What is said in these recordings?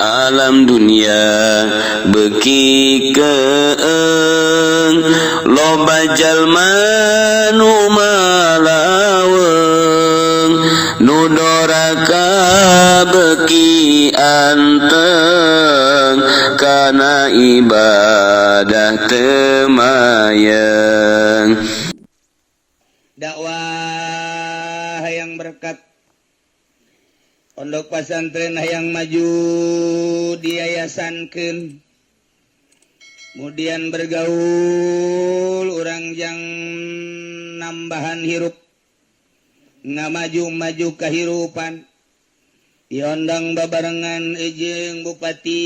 Alam dunia beki keeng loba jalma nu malaweng nu doraka beki anteng kana ibadah teu mayeng. Dakwah yang berkat, pondok pesantren yang maju diayasankeun, kemudian bergaul orang yang nambahan hirup ngamaju-maju kehirupan diondang babarengan jeung bupati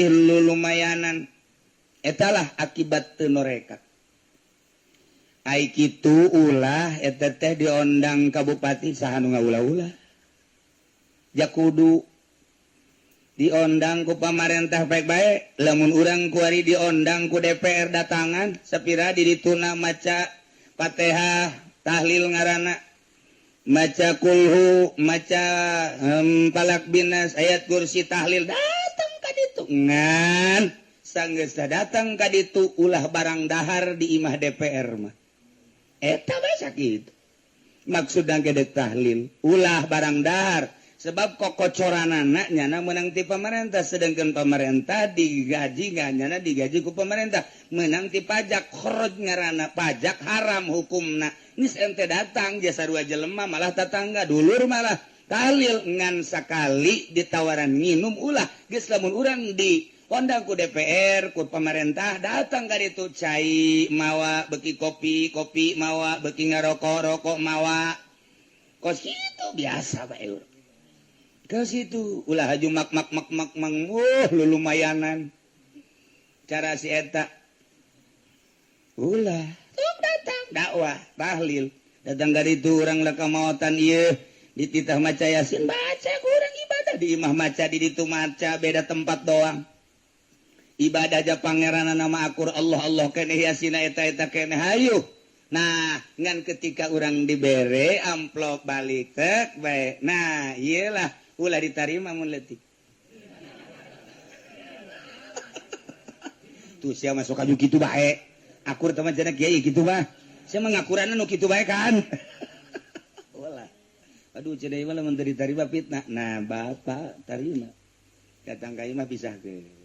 lulumayanan etalah akibat teu norekat. Ai kitu ulah eta teh diondang ka bupati saha nu ngaulah-ulah jakudu diondang ku pamarentah baik-baik lamun urang kuari diondang ku DPR datangan sapira di dituna maca Fatihah tahlil ngaranna maca kulhu maca palak binas ayat kursi tahlil datang ka ditu ngan sanggeus datang ka ditu ulah barang dahar di imah DPR mah eta bae sakitu maksudna ge tahlil ulah barang dahar sebab kokocoranana nyana menang ti pemerintah sedangkan pemerintah digaji nyana digaji ku pemerintah menang ti pajak kharaj ngaranna pajak haram hukumna geus ente datang jasa sarua jelema malah tetangga dulur malah tahlil ngan sakali ditawaran nginum ulah geus lamun urang di ondang ku DPR ku pemerintah datang ka ditu cai mawa beki kopi kopi mawa beki ngarokok rokok mawa kos kitu biasa bae urang ke situ ulah haju mak mak mak mak mang wuh lu lumayanan cara si eta ulah tuh datang dakwah tahlil datang dari itu orang leka mautan ieu dititah maca yasin baca kurang ibadah di imah maca di ditu maca beda tempat doang ibadah aja pangeran nama akur Allah Allah keneh yasina eta eta keneh hayu. Nah ngan ketika orang dibere amplop balik tek bae nah iyalah ulah ditarima mun leutik. Tuh sia masuk aju kitu bae. Akur teman cenah kiai kitu mah. Sia mah ngakuranna nu kitu bae kan. Ulah. Aduh cenah ieu mah lamun teu ditarima fitnah. Nah bapak tarima. Datang ka imah pisahkeun.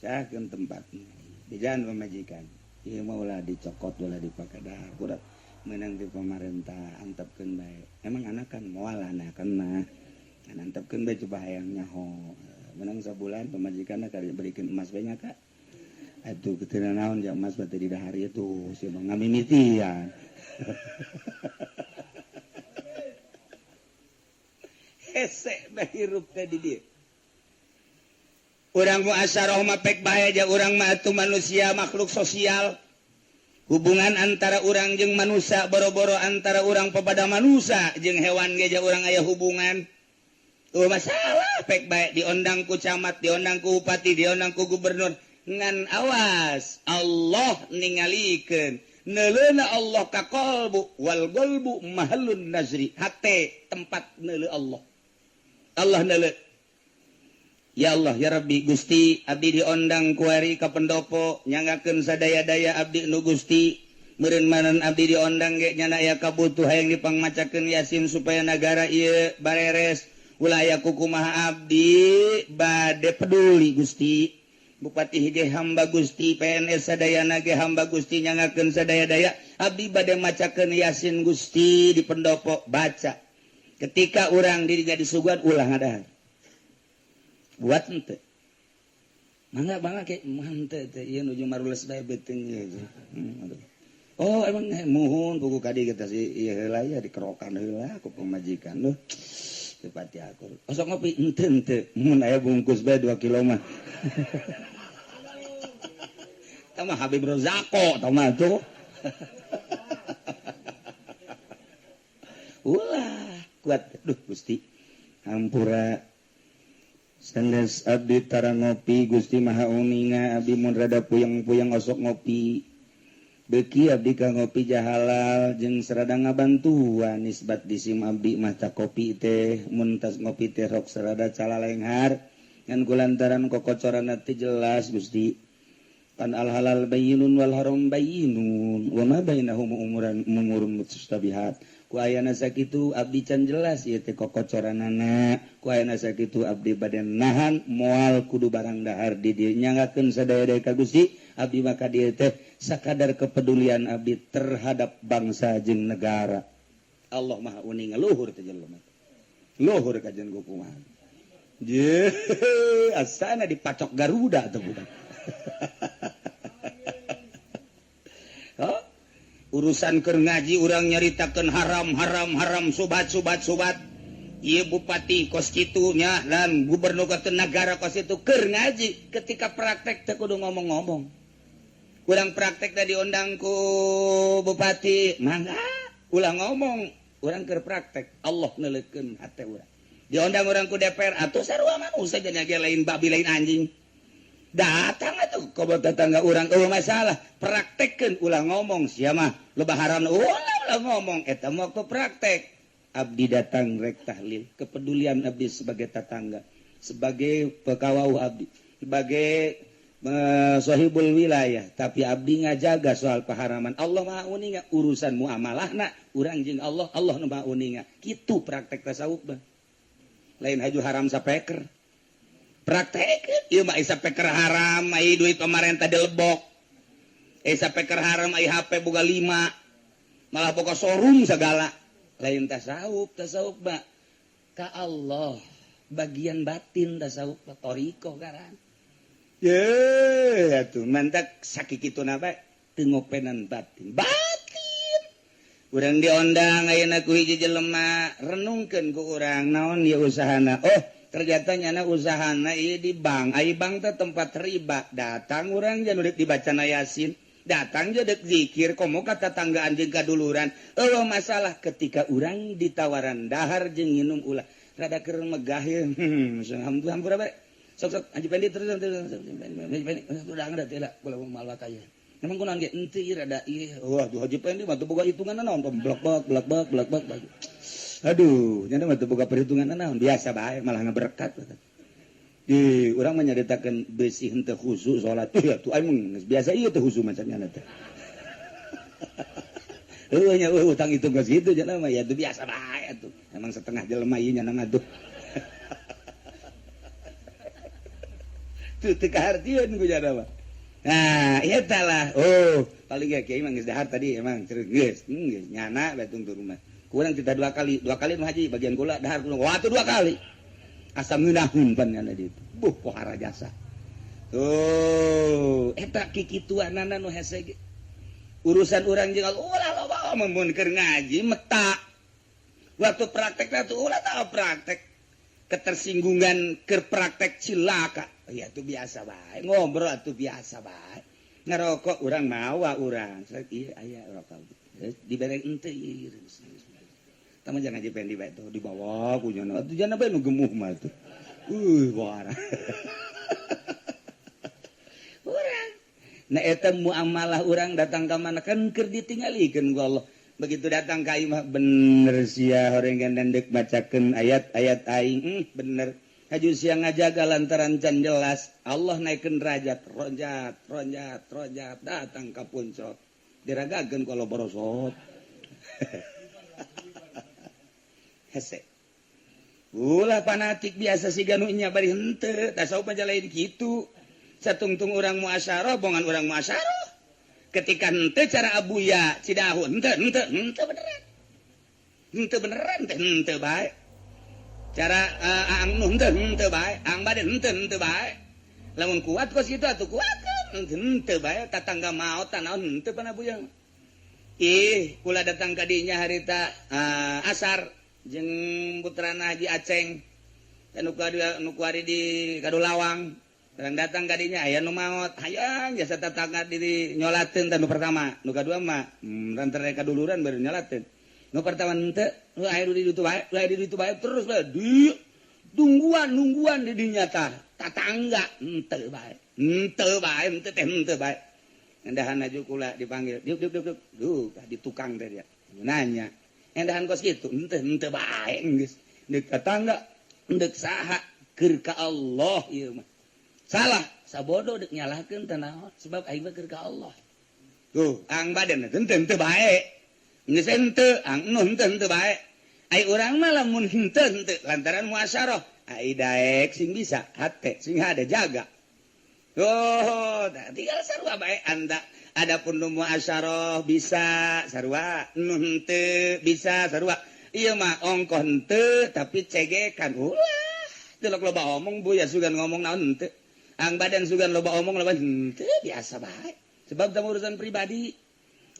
Pisahkeun tempatna. Dijahan pamajikan. Ieu mah ulah dicokot ulah dipake dah. Kurang menang di pemerintah antepkeun bae. Emang anakan moal anakan mah. Antepkeun bae coba hayang nyaho. Menang sabulan pamajikanna kali berikeun emas bae nya Kak. Atuh ketina naon ja emas bate di dahar itu si mah ngamimitian. Hese bae hirup teh di dieu. Urang muasyarah mah pek bae ja urang mah atuh manusia makhluk sosial. Hubungan antara urang jeung manusia boro-boro antara urang kepada manusia jeung hewan ge ja urang aya hubungan. Tuh masalah pek baik diondang ku camat, diondang ku bupati, diondang ku gubernur. Ngan awas Allah ningalikeun. Neuleuna Allah ka qalbu wal qalbu mahalun nazri. Hate tempat neuleu Allah. Allah neuleu. Ya Allah ya Rabbi Gusti abdi diondang kuari ka pendopo nyangakeun sadaya-daya abdi nu Gusti. Meureun manan abdi diondang ge nyana aya kabutuh hayang dipangmacakeun Yasin supaya nagara ieu bareres. Ulah aya kukumaha abdi bade peduli Gusti. Bupati ge hamba Gusti, PNS sadayana ge hamba Gusti nyangakeun sadaya-daya abdi bade macakeun Yasin Gusti di pendopo baca. Ketika urang dirinya disuguhan ulah ngadahar. Buat henteu. Mangga mangga ke henteu teh ieu nuju marules bae beuteung ieu. Oh emang muhun buku kadi kita si ieu heula ya dikerokan heula ku pamajikan leuh. Bupati akur. Osok ngopi henteu henteu. Mun aya bungkus bae 2 kilo mah. Tah mah Habib Rozako tah mah tuh. Ulah kuat duh Gusti. Hampura sanes abdi tara ngopi Gusti Maha Uninga abdi mun rada puyeng-puyeng osok ngopi. Beki abdi ka ngopi jahalal jeung serada ngabantuan nisbat disim abdi mah ta kopi teh mun tas ngopi teh rok serada calalenghar Ngan kulantaran kokocoran teu jelas Gusti. Pan al halal bayyinun wal haram bayyinun wa ma bainahum umuran umurun mustabihat. Ku ayana sakitu abdi can jelas ieu teh kokocoranana. Ku ayana sakitu abdi bade nahan moal kudu barang dahar di dieu nyanggakeun sadaya-daya ka Gusti. Abdi maka dieu teh sakadar kepedulian abdi terhadap bangsa jeung negara. Allah Maha uning luhur teh jelema. Luhur kajian kumaha. Ye, asana dipacok Garuda tuh budak. Oh, urusan keur ngaji urang nyaritakeun haram haram haram sobat sobat sobat. Ieu bupati kos kitu nya dan gubernur ke negara kos itu keur ngaji ketika praktek teh kudu ngomong-ngomong. Urang praktek tadi diundang ku bupati, mangga ulah ngomong, urang keur praktek Allah neuleukeun hate urang. Diundang urang ku DPR atuh sarua manusia jeung lain babi lain anjing. Datang atuh ka tetangga urang eueuh masalah, praktekkeun ulah ngomong sia mah loba haram ulah ulah ngomong eta mah waktu praktek. Abdi datang rek tahlil, kepedulian abdi sebagai tetangga, sebagai pekawau abdi, sebagai sohibul wilayah, tapi abdi ngajaga soal paharaman. Allah Maha uninga urusan muamalahna urang jeung Allah, Allah nu Maha uninga. Kitu praktek tasawuf mah. Lain haju haram sapeker. Praktek ieu mah sapeker haram, ai duit pemerintah dilebok. Sapeker haram ai HP boga 5. Malah boga showroom segala. Lain tasawuf, tasawuf mah ka Allah bagian batin tasawuf thariqah karan. Ye, atuh mantak sakikituna bae teu ngopenan batin. Batin. Urang diondang ayeuna ku hiji jelema, renungkeun ku urang naon ieu usahana. Oh, ternyata nyana usahana ieu di bank. Ai bank teh tempat riba. Datang urang jangan deuk dibacana Yasin, datang je deuk zikir komo ka tetanggaan jeung kaduluran. Eueuh masalah ketika urang ditawaran dahar jeung nginum ulah rada keur megah ye. Alhamdulillah hampura bae. Sok sok Haji Pendi terus terus Haji Pendi udah ada teh lah kula malah kaya. Emang kunaon ge henteu ieu rada ieu. Wah, Haji Pendi mah teu boga hitungan naon blak blak blak blak blak blak. Aduh, nya mah teu boga perhitungan naon biasa bae malah ngaberkat. Di urang mah nyaritakeun beusi henteu khusyuk salat. Tuh ya tuh aing geus biasa ieu teu khusyuk macam nya teh. Heueuh nya eueuh utang itu geus kitu nya mah ya teu biasa bae atuh. Emang setengah jelema ieu nya mah tuh. Tuh teu kahartieun ku jana mah. Nah, eta lah. Oh, paling ge kiai mah geus dahar tadi emang geus, geus nyana bae tungtu rumah. Kurang kita dua kali nu haji bagian kula dahar kula. Wah, tuh dua kali. Asa ngeunaheun pan nyana ditu. Buh pohara jasa. Tuh, eta kikituanana nu hese ge. Urusan urang jeung ulah loba mun keur ngaji meta. Waktu praktek teh ulah tah praktek. Ketersinggungan keur praktek cilaka. Ya itu biasa bae, ngobrol atuh biasa bae. Ngerokok urang mawa urang. Ieu aya rokok. Dibere henteu ieu. Tah mah jangan Haji Pendi bae tuh dibawa ku nyana. Atuh jana bae nu gemuh mah tuh. Warah. Urang. Nah eta muamalah urang datang ka mana kan keur ditinggalikeun ku Allah. Begitu datang ka imah bener sia horeng gandeng bacakeun ayat-ayat aing, bener. Haju siang ngajaga lantaran can jelas Allah naikkeun derajat, ronjat, ronjat, ronjat datang ka puncak. Diragakeun kalau borosot. Hese. Ulah fanatik biasa siga nu nya bari henteu, tasawuf mah lain kitu. Satungtung urang muasyarah, bongan urang muasyarah. Ketika henteu cara abuya Cidahu, henteu henteu henteu beneran. Henteu beneran teh henteu bae. Cara aang nu henteu henteu bae, aang bade henteu henteu bae. Lamun kuat kos kitu atuh kuatkeun, henteu bae tatangga maot naon henteu pan abuya. Ih, kula datang ka dinya harita asar jeung putrana Haji Aceng. Dan nu kuari di Kadulawang. Barang datang ka dinya aya nu maot, hayang jasa tetangga di nyolateun tah nu pertama, nu kadua mah rantere kaduluran baru nyolateun. Nu pertama henteu, nu aya di ditu bae, aya di ditu bae terus bae di tungguan nungguan di dinya tah tatangga henteu bae. Henteu bae, henteu teh henteu bae. Endahan aju kula dipanggil, diuk diuk diuk. Duh, di tukang teh dia. Nanya, endahan kos kitu, henteu henteu bae geus. Deuk tatangga, deuk saha Keur ka Allah ieu mah. Salah, sabodo deuk nyalahkeun teh naon sebab aing mah keur ka Allah. Tuh, ang badan henteu henteu bae. Geus henteu, ang nu henteu henteu bae. Ai urang mah lamun henteu henteu lantaran muasyarah, ai daek sing bisa, hate sing hade jaga. Oh, tinggal sarua bae anda. Adapun nu muasyarah bisa sarua, nu henteu bisa sarua. Ieu mah ongkoh henteu tapi cegekan. Ulah, teu loba omong bu ya sugan ngomong naon henteu. Ang badan sugan loba omong loba henteu biasa bae. Sebab dalam urusan pribadi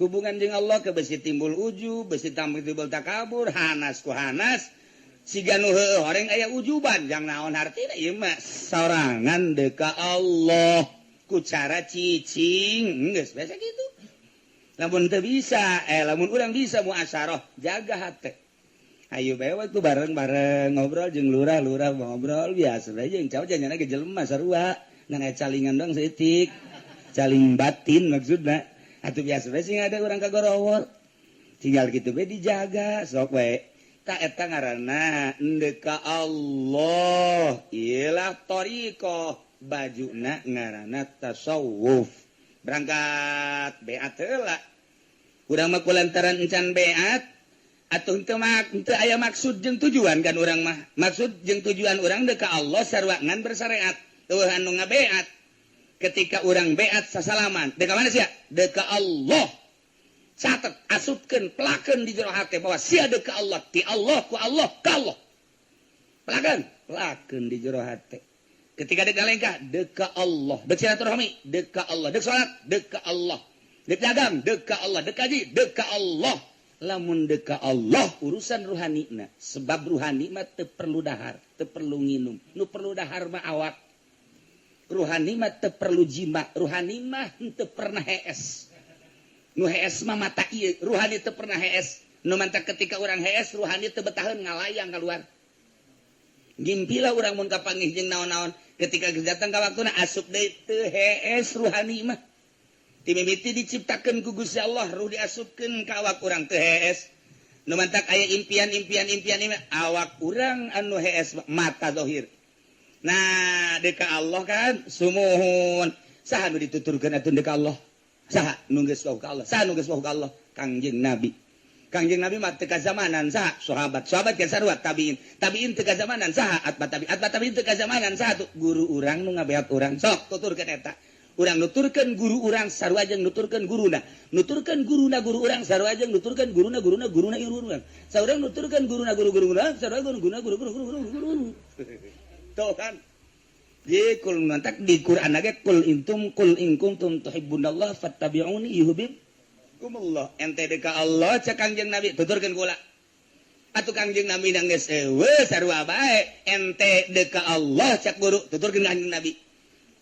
hubungan jeung Allah ke besi timbul ujub, besi timbul takabur, hanas ku hanas. Siga nu heueuh horeng aya ujuban, jang naon hartina ieu mah sorangan deuk ka Allah ku cara cicing, geus biasa kitu. Lamun teu bisa, lamun urang bisa muasyarah, jaga hate. Ayo bae waktu bareng-bareng ngobrol jeung lurah-lurah ngobrol biasa bae jeung cau janyana ge jelema sarua, ngan aya calingan doang saeutik. Caling batin maksudna. Atuh biasa bae sing ada urang kagorowor. Tinggal kitu bae dijaga sok bae. Ta eta ngaranna endek ka Allah. Iyalah thariqah bajuna ngaranna tasawuf. Berangkat beat heula. Urang mah kulantaran encan beat atuh henteu henteu aya maksud jeung tujuan kan urang mah. Maksud jeung tujuan urang deuk ka Allah sarua ngan bersyariat. Eueuh anu ngabeat. Ketika urang beat sasalaman, deuk ka mana sia? Deuk ka Allah. Catet, asupkeun, pelakeun di jero hate bahwa sia deuk ka Allah, ti Allah ku Allah ka Allah. Pelakeun, pelakeun di jero hate. Ketika deuk ngalengkah, deuk ka Allah. Deuk silaturahmi, deuk ka Allah. Deuk salat, deuk ka Allah. Deuk dagang, deuk ka Allah. Deuk haji, deuk ka Allah. Lamun deuk ka Allah urusan ruhanina, sebab ruhani mah teu perlu dahar, teu perlu nginum. Nu perlu dahar mah awak. Ruhani mah teu perlu jima, ruhani mah teu pernah hees. Nu hees mah mata ieu, ruhani teu pernah hees. Nu mantak ketika urang hees, ruhani teu betaheun ngalayang keluar. Gimpilah urang mun kapanggih jeung naon-naon, ketika geus datang ka waktuna asup deui teu hees ruhani mah. Ti mimiti diciptakeun ku Gusti Allah, ruh diasupkeun ka awak urang teu hees. Nu mantak aya impian-impian impian awak urang anu hees mata zahir. Nah, deuk ka Allah kan sumuhun. Saha nu dituturkeun atuh deuk ka Allah? Saha nu geus wau ka Allah? Saha nu geus wau ka Allah? Kangjeng Nabi. Kangjeng Nabi mah teu kazamanan saha? Sahabat. Sahabat ge sarua tabiin. Tabiin teu kazamanan saha? Atba tabiin. Atba tabiin teu kazamanan saha tuh? Guru urang nu ngabeat urang. Sok tuturkeun eta. Urang nuturkeun guru urang sarua jeung nuturkeun guruna. Nuturkeun guruna guru urang sarua jeung nuturkeun guruna guruna guruna guru urang. Saurang nuturkeun guruna guru guru urang sarua jeung guruna guru guru guru guru. Tuh kan. Di kul mantak di Quran ge kul intum kul in kuntum tuhibbunallah fattabi'uni yuhibbukumullah. Ente deuk ka Allah cek Kangjeng Nabi tuturkeun kula. Atuh Kangjeng Nabi nang geus eueuh sarua bae. Ente deuk ka Allah cek guru tuturkeun Kangjeng Nabi.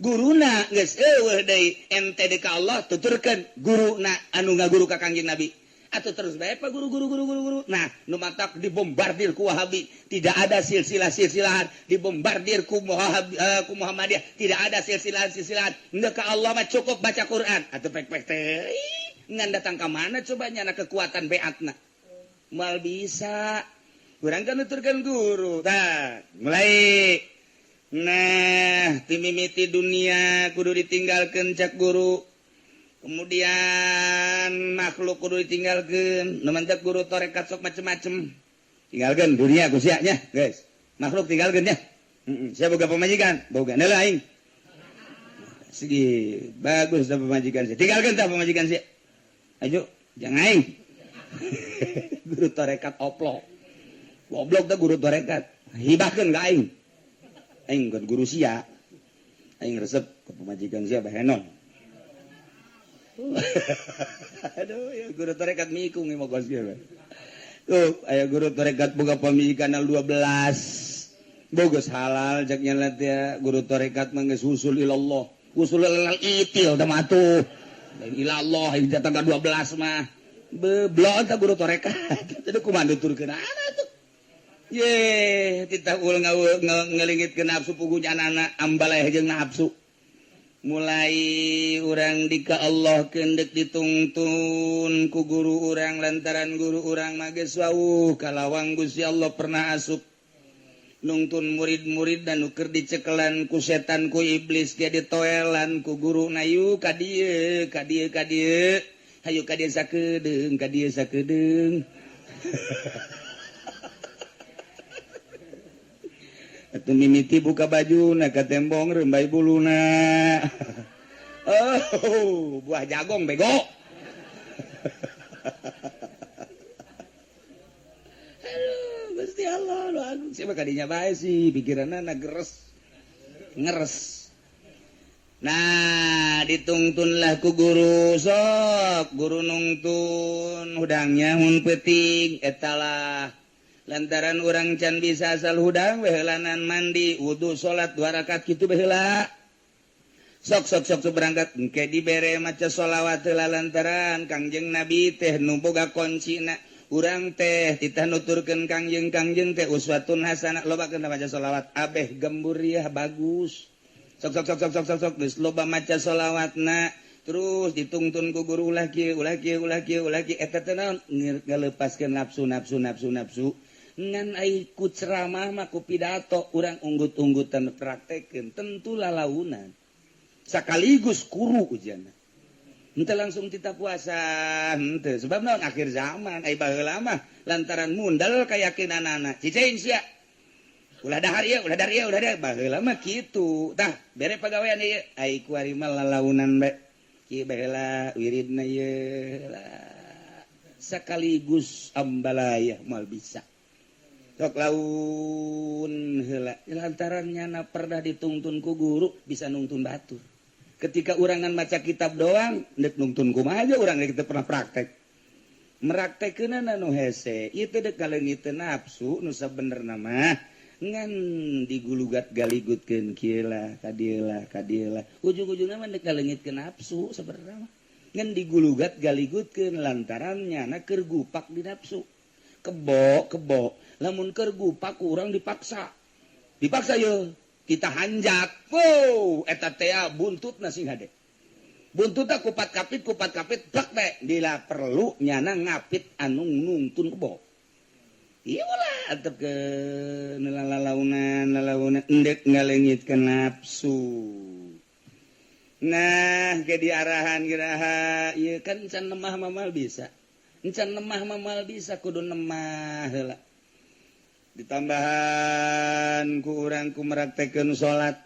Guruna geus eueuh deui ente deuk ka Allah tuturkeun guruna anu ngaguru ka Kangjeng Nabi. Atau terus bae pak guru guru guru guru guru. Nah, nu matak dibombardir ku Wahabi, tidak ada silsilah-silsilahan, dibombardir ku ku Muhammadiyah, tidak ada silsilah-silsilahan. Endek ka Allah mah cukup baca Quran. Atuh pek-pek teh ngan datang ka mana coba nyana kekuatan beatna. Moal bisa. Urang kan nuturkeun guru. Tah, mulai. Nah, timimiti dunia kudu ditinggalkeun cak guru. Kemudian makhluk kudu ditinggalkeun, nu mantak guru tarekat sok macem-macem. Tinggalkeun dunia ku sia nya, guys. Makhluk tinggalkeun nya. Heeh, sia boga pamajikan, boga heula aing. Segi bagus tah pamajikan sia. Tinggalkeun tah pamajikan sia. Ayo, jangan aing. Guru tarekat oplok. Goblok tah guru tarekat. Hibahkeun ka aing. Aing kan guru sia. Aing resep ke pamajikan sia bahenon. Aduh, ya guru tarekat mikung mah kos kieu. Tuh, aya guru tarekat boga pamajikan 12. Boga halal cek nya teh guru tarekat mah geus usul ilallah. Usul ilallah itil teh mah atuh. Lain ilallah datang ka 12 mah. Beblok teh guru tarekat. Teu kumaha nuturkeun atuh. Ye, titah ul ngelingitkeun nafsu puguh nyanana ambaleh jeung nafsu. Mulai urang dika Allah kendek ditungtun ku guru urang lantaran guru urang mah geus wawuh kalawang Gusti Allah pernah asup. Nungtun murid-murid dan nuker dicekelan ku setan ku iblis ge ditoelan ku guru nayu ka dieu ka dieu ka dieu hayu ka dieu sakedeung ka dieu sakedeung. Atuh mimiti buka bajuna ka tembong rembai buluna. Oh, buah jagong bego. Aduh, Gusti Allah, lu agung sih kadinya bae sih, pikiranna na geres. Ngeres. Nah, ditungtunlah ku guru sok, guru nungtun hudangnya hun peuting eta lah. Lantaran urang can bisa asal hudang behelanan mandi, wudu, salat 2 rakaat kitu baheula. Sok sok sok berangkat engke dibere maca sholawat heula lantaran Kangjeng Nabi teh nu boga kuncina. Urang teh titah nuturkeun Kangjeng teh uswatun hasanah lobakeun maca sholawat abeh gemburiah bagus. Sok sok sok sok sok sok sok geus loba maca sholawatna terus ditungtun ku guru ulah kieu ulah kieu ulah kieu ulah kieu eta teh naon ngaleupaskeun nafsu nafsu nafsu nafsu. Ngan ai ku ceramah mah ku pidato urang unggut-unggutan praktekeun tentu lalaunan sakaligus kuru ujana henteu langsung tita puasa henteu sebab naon akhir zaman ai baheula mah lantaran mundal kayakinanana cicing sia ulah dahar ieu ulah dahar ieu ulah dahar baheula mah kitu tah bere pagawean ieu ai ku ari mah lalaunan bae kieu baheula wiridna ieu sakaligus ambalaya moal bisa. Sok laun heula lantaran nyana pernah ditungtun ku guru bisa nungtun batur. Ketika urangan maca kitab doang ndek nungtun kumaha aja urang kita pernah praktek. Meraktekeunana nu hese ieu teh dek kaleungiteun nafsu nu sabenerna mah ngan digulugat galigutkeun kieu lah ka dieu lah ka dieu lah. Ujung-ujungna mah dek kaleungitkeun nafsu sabenerna mah. Ngan digulugat galigutkeun lantaran nyana keur gupak di nafsu. Kebo kebo lamun keur gupak urang dipaksa dipaksa ye kita hanjak wow eta teh buntutna sing hade buntutna kupat kapit plek teh bila perlu nyana ngapit anu nungtun kebo ieu lah antepkeun lalaunan lalaunan endek ngalengitkeun nafsu. Nah ge diarahan geraha ieu kan can lemah mamal bisa. Encan lemah mamal bisa kudu lemah heula. Ditambahan ku urang ku meraktekeun salat.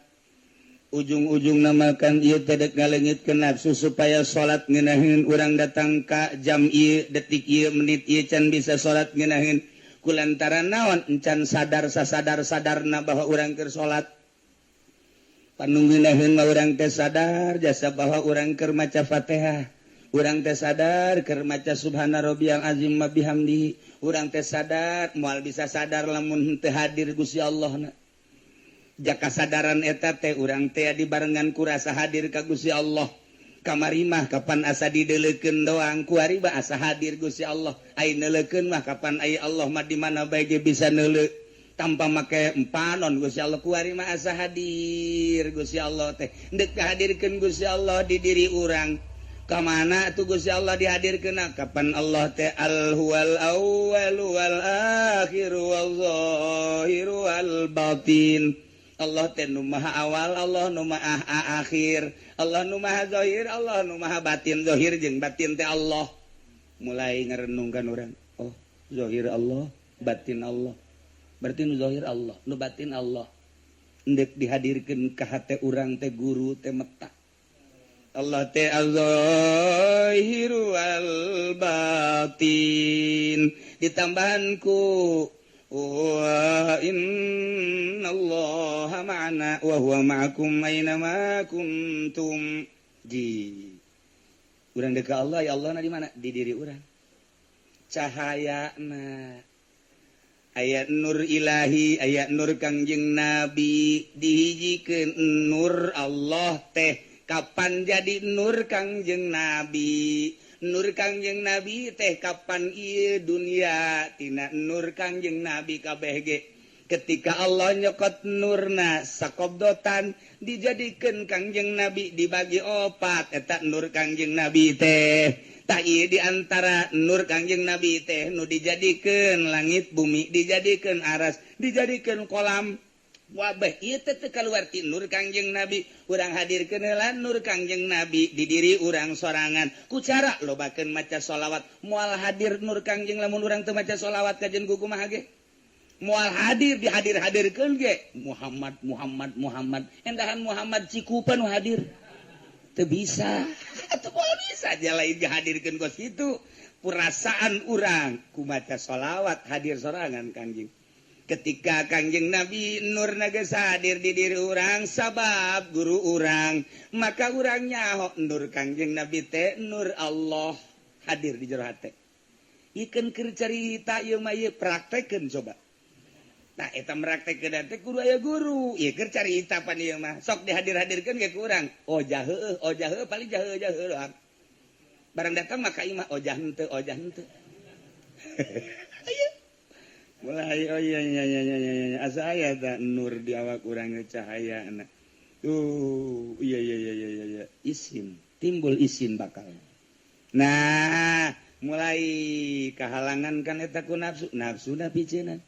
Ujung-ujungna makan ieu teh dek ngaleungitkeun nafsu supaya salat ngeunaheun urang datang ka jam ieu, detik ieu, menit ieu can bisa salat ngeunaheun. Kulantaran naon encan sadar sasadar-sadarna bahwa urang keur salat. Panungeunaheun mah urang teh sadar jasa bahwa urang keur maca Fatihah. Urang teh sadar keur maca subhana rabbiyal azim wa bihamdihi. Urang teh sadar moal bisa sadar lamun teu hadir Gusti Allah na. Jaka sadaran eta teh urang teh dibarengan ku rasa hadir ka Gusti Allah. Kamari mah kapan asa dideleukeun doang kuari mah asa hadir Gusti Allah. Ai neuleukeun mah kapan ai Allah mah di mana bae ge bisa neuleu tanpa make empanon Gusti Allah kuari mah asa hadir Gusti Allah teh. Deuk hadirkeun Gusti Allah di diri urang. Kamana tuh Gusti Allah dihadirkeun kapan Allah teh al huwal awwal wal akhir wal zahir wal batin. Allah teh nu maha awal, Allah nu maha akhir, Allah nu maha zahir, Allah nu maha batin. Zahir jeung batin teh Allah. Mulai ngarenungkan urang, oh zahir Allah, batin Allah. Berarti nu zahir Allah, nu batin Allah. Endek dihadirkeun ka hate urang teh guru teh meta. Allah teh az-zahiru wal batin ditambahan ku wa innallaha ma'ana wa huwa ma'akum aina ma kuntum. Ji urang deuk ka Allah ya Allah na di mana di diri urang cahayana aya nur ilahi aya nur Kangjeng Nabi dihijikeun nur Allah teh kapan jadi nur Kangjeng Nabi. Nur Kangjeng Nabi teh kapan ieu dunia tina nur Kangjeng Nabi kabeh ge. Ketika Allah nyokot nurna sakobdotan dijadikeun Kangjeng Nabi dibagi opat eta nur Kangjeng Nabi teh. Tah ieu di antara nur Kangjeng Nabi teh nu dijadikeun langit bumi, dijadikeun aras, dijadikeun kolam. Wabah ieu teh teu kaluar ti nur Kangjeng Nabi. Urang hadirkeun heula nur Kangjeng Nabi di diri urang sorangan. Ku cara lobakeun maca sholawat. Moal hadir nur Kangjeng lamun urang teu maca sholawat kajen ku kumaha ge? Moal hadir dihadir-hadirkeun ge. Muhammad Muhammad Muhammad. Endahan Muhammad Cikupa nu hadir. Teu bisa. Atuh moal bisa aja lain dihadirkeun kos kitu. Perasaan urang ku maca sholawat hadir sorangan Kangjeng. Ketika Kangjeng Nabi nur geus hadir di diri urang sabab guru urang, maka urang nyaho nur Kangjeng Nabi teh nur Allah hadir di jero hate. Ikeun keur carita ieu mah ieu praktekeun coba. Nah eta meraktekeun teh kudu aya guru. Ieu keur carita pan ieu mah sok dihadir-hadirkeun ge ku urang. Oh jaheuh, oh jaheuh paling jaheuh-jaheuh doang. Barang datang maka imah oh jah henteu, oh jah henteu. Ayo. Mulai oh iya iya iya iya iya asa aya da nur di awak urang cahaya na. Tuh iya iya iya iya iya isin timbul isin bakal. Nah mulai kahalangan kan eta ku nafsu nafsuna piceunan.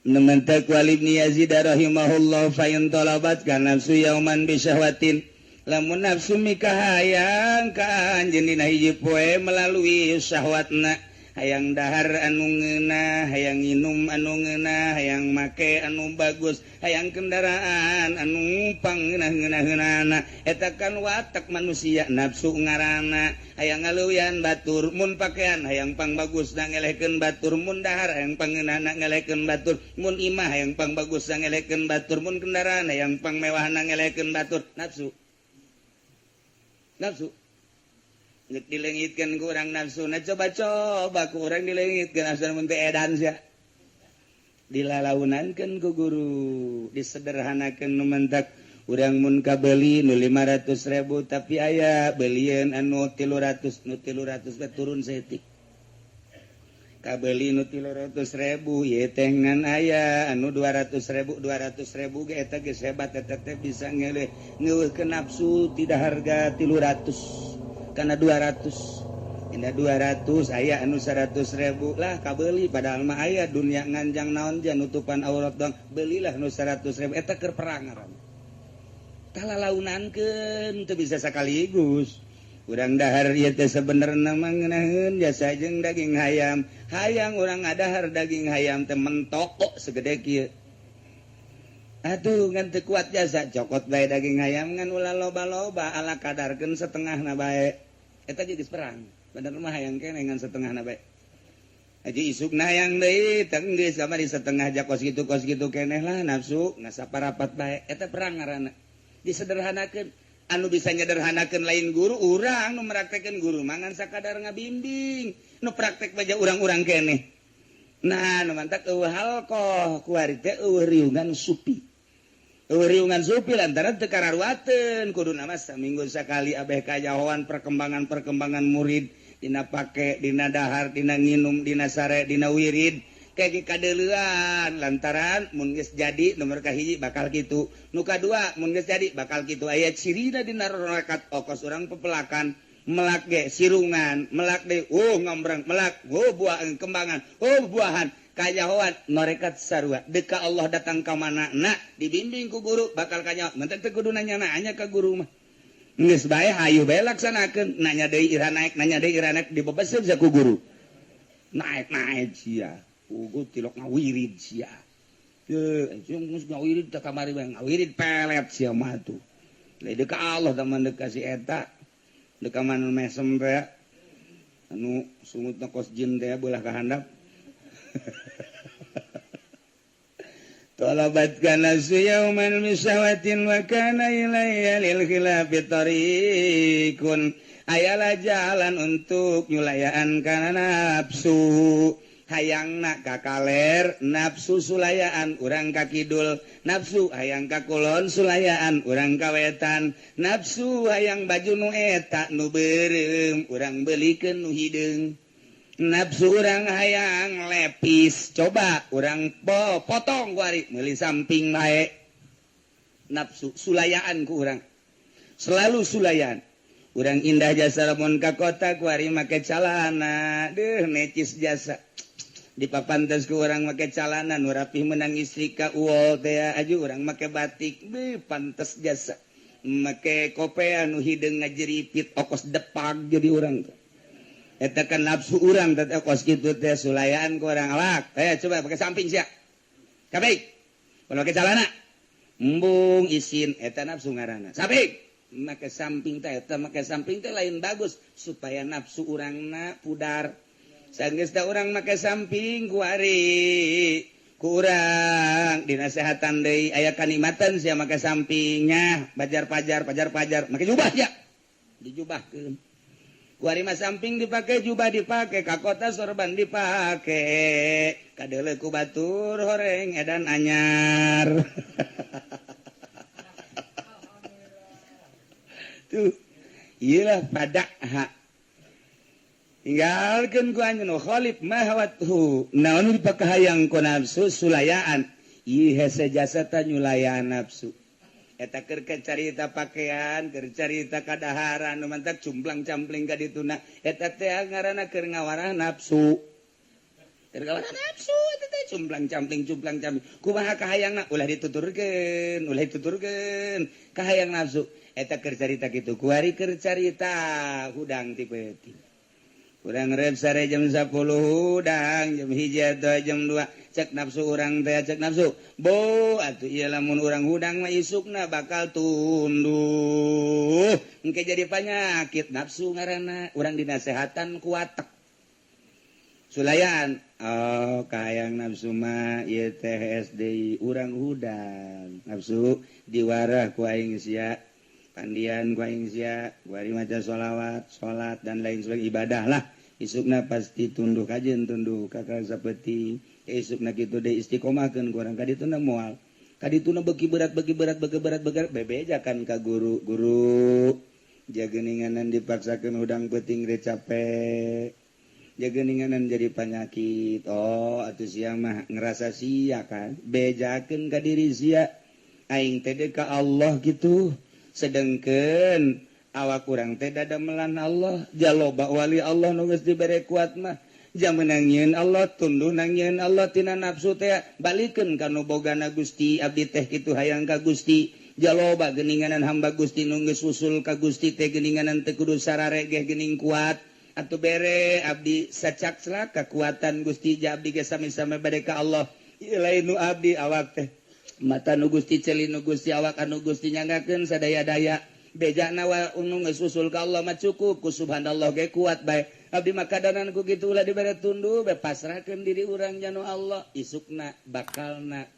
Nemen teh ku Ali bin Yazid rahimahullah fa in talabat ka nafsu yauman bi syahwatin. Lamun nafsu mikahayang ka anjeun dina hiji poe melalui syahwatna. Hayang dahar anu ngeunah, hayang nginum anu ngeunah, hayang make anu bagus, hayang kendaraan anu pangeunah-ngeunah-ngeunahna. Eta kan watak manusia nafsu ngaranna. Hayang ngaleuwihan batur mun pakaian hayang pangbagus na ngelehkeun batur, mun dahar hayang pangeunahna ngelehkeun batur, mun imah hayang pangbagus na ngelehkeun batur, mun kendaraan hayang pangmewahna ngelehkeun batur. Nafsu. Nafsu. Nggak dilengitkan ku urang nafsu. Nah coba-coba ku urang dilengitkan nafsu mun teu edan sia. Dilalaunankeun ku guru, disederhanakeun nu mentak urang mun kabeli nu 500.000 tapi aya belieun anu 300, nu 300 teh turun saeutik. Kabeli nu 300.000 ieu teh ngan aya anu 200.000, 200.000 ge eta geus hebat eta teh bisa ngeuleuh ngeueuhkeun nafsu tidak harga 300. Karena 200 indah 200 aya anu 100.000 lah kabeli padahal mah aya dunia nganjang naon jan nutupan aurat doang belilah nu 100.000 eta keur perang ngaranna talalaunankeun teu bisa sakaligus urang dahar ieu teh sabenerna mah ngeunaheun jasa jeung daging hayam hayang urang ngadahar daging hayam teh mentok segede kieu. Aduh ngan teu kuat jasa cokot bae daging hayam ngan ulah loba-loba ala kadarkeun setengahna bae. Eta geus perang. Bener mah hayang keneh ngan setengahna bae. Haji isukna hayang deui teh geus kamari setengah ja kos kitu keneh lah nafsu ngasaparapat bae. Eta perang ngaranna. Disederhanakeun. Anu bisa nyederhanakeun lain guru urang nu meraktekeun guru mah ngan sakadar ngabimbing. Nu praktek bae urang-urang keneh. Nah nu mantak eueuh halqah kuari teh eueuh riungan supi. Riungan supi lantaran teu kararuateun kuduna mah saminggu sakali abeh kajahoan perkembangan-perkembangan murid dina pake dina dahar dina nginum dina sare dina wirid kayak kadeuleuan lantaran mun geus jadi nomor kahiji bakal kitu nu kadua mun geus jadi bakal kitu aya cirina dina rorekat okos urang pepelakan melak ge sirungan melak deui ngambrang melak buah kembangan buahan kajahoan norekat sarua deka Allah datang ka mana na dibimbing ku guru bakal kanyaho mun teu kudu nanya-nanya ka guru mah geus bae hayu bae laksanakeun nanya deui ira naek nanya deui ira naek dibebeseub ku guru naek-naek sia ugu tilok ngawirid sia teu jeung geus ngawirid teh kamari bae ngawirid pelet sia mah tuh lain deka Allah tah mah deka si eta deka mah nu mesem teh anu sungutna kos jin teh beulah ka handap. Talabat kana yauman misyawatin wa kana ilayya lil khilafi tariqun. Ayalah jalan untuk nyulayaan kana nafsu. Hayangna ka kaler nafsu sulayaan urang ka kidul, nafsu hayang ka kulon sulayaan urang ka wetan, nafsu hayang baju nu eta nu beureum urang beulikeun nu hideung. Nafsu urang hayang lepis, coba urang potong kuari meuli samping bae. Nafsu sulayaan ku urang. Selalu sulayaan. Urang indah jasa lamun ka kota kuari make calana, deuh necis jasa. Dipapantes ku urang make calana nu rapih menang istri ka uol teh aju urang make batik, beuh pantes jasa. Make kopea nu hideung ngajeripit okos depag jadi urang teh. Eta kan nafsu urang teh kos kitu teh sulayaan ku urang awak. Coba pakai samping sia. Kabeh. Kalau make calana embung isin eta nafsu ngaranna. Samping. Make samping teh eta make samping teh lain bagus supaya nafsu urangna pudar. Sanggeus da urang make samping kuari kurang dinasehatan deui aya kanikmatan sia make sampingnya bajar-pajar pajar-pajar make jubah sia. Dijubahkeun. Kuari mah samping dipake jubah dipake ka kota sorban dipake kadeuleu ku batur horeng edan anyar. Tuh ieu pada ha tinggalkeun ku anjeun khalif mahawathu naon dipakahayang ku nafsu sulayaan ieu hese jasa ta nyulayaan nafsu. Eta keur carita pakaian, keur carita kadaharan, nu mantak cumplang-campling ka dituna. Eta teh ngaranna keur ngawarah nafsu. Keur ngawarah nafsu eta teh cumplang-campling cumplang-campling. Kumaha kahayangna ulah dituturkeun, ulah dituturkeun. Kahayang nafsu eta keur carita kitu. Kuari keur carita hudang ti peuting. Urang rep sare jam 10 hudang, jam 1 atau jam 2. Cek nafsu urang teh cek nafsu. Bo atuh ieu lamun urang hudang mah isukna bakal tunduh. Engke jadi panyakit nafsu ngaranna. Urang dinasehatan ku watek. Sulayan, oh kahayang nafsu mah ieu teh SD urang hudang. Nafsu diwarah ku aing sia. Pandian ku aing sia, kuari maca sholawat, salat dan lain sebagainya ibadah lah. Isukna pasti tunduh kajen tunduh kakak sapeuting. Isukna kitu deui istiqomahkeun ku urang ka dituna moal. Ka dituna beuki berat beuki berat beuki berat beuki berat bebejakan ka guru. Guru jageuninganan dipaksakeun hudang peuting re capek. Jageuninganan jadi panyakit. Oh atuh sia mah ngerasa sia kan. Bejakeun ka diri sia. Aing teh ka Allah gitu. Sedengkeun awak urang teh dadamelan Allah, jaloba wali Allah nu geus dibere kuat mah. Jamenang nyieun Allah, tunduh nang nyieun Allah tina nafsu teh balikeun ka nu bogana Gusti, abdi teh kitu hayang ka Gusti. Jaloba geuninganan hamba Gusti nu geus usul ka Gusti teh geuninganan teu kudu sararegeh geuning kuat. Atuh bere abdi sacakslak kakuatan Gusti ja abdi ge sami-sami bade ka Allah. Ieu lain nu abdi awak teh. Mata nu Gusti celi nu Gusti awak anu Gusti nyanggakeun sadaya-daya bejana wa unu geus usul ka Allah mah cukup ku subhanallah ge kuat bae abdi mah kadanan ku kitu ulah dibere tunduh bae pasrahkeun diri urang janu Allah isukna bakalna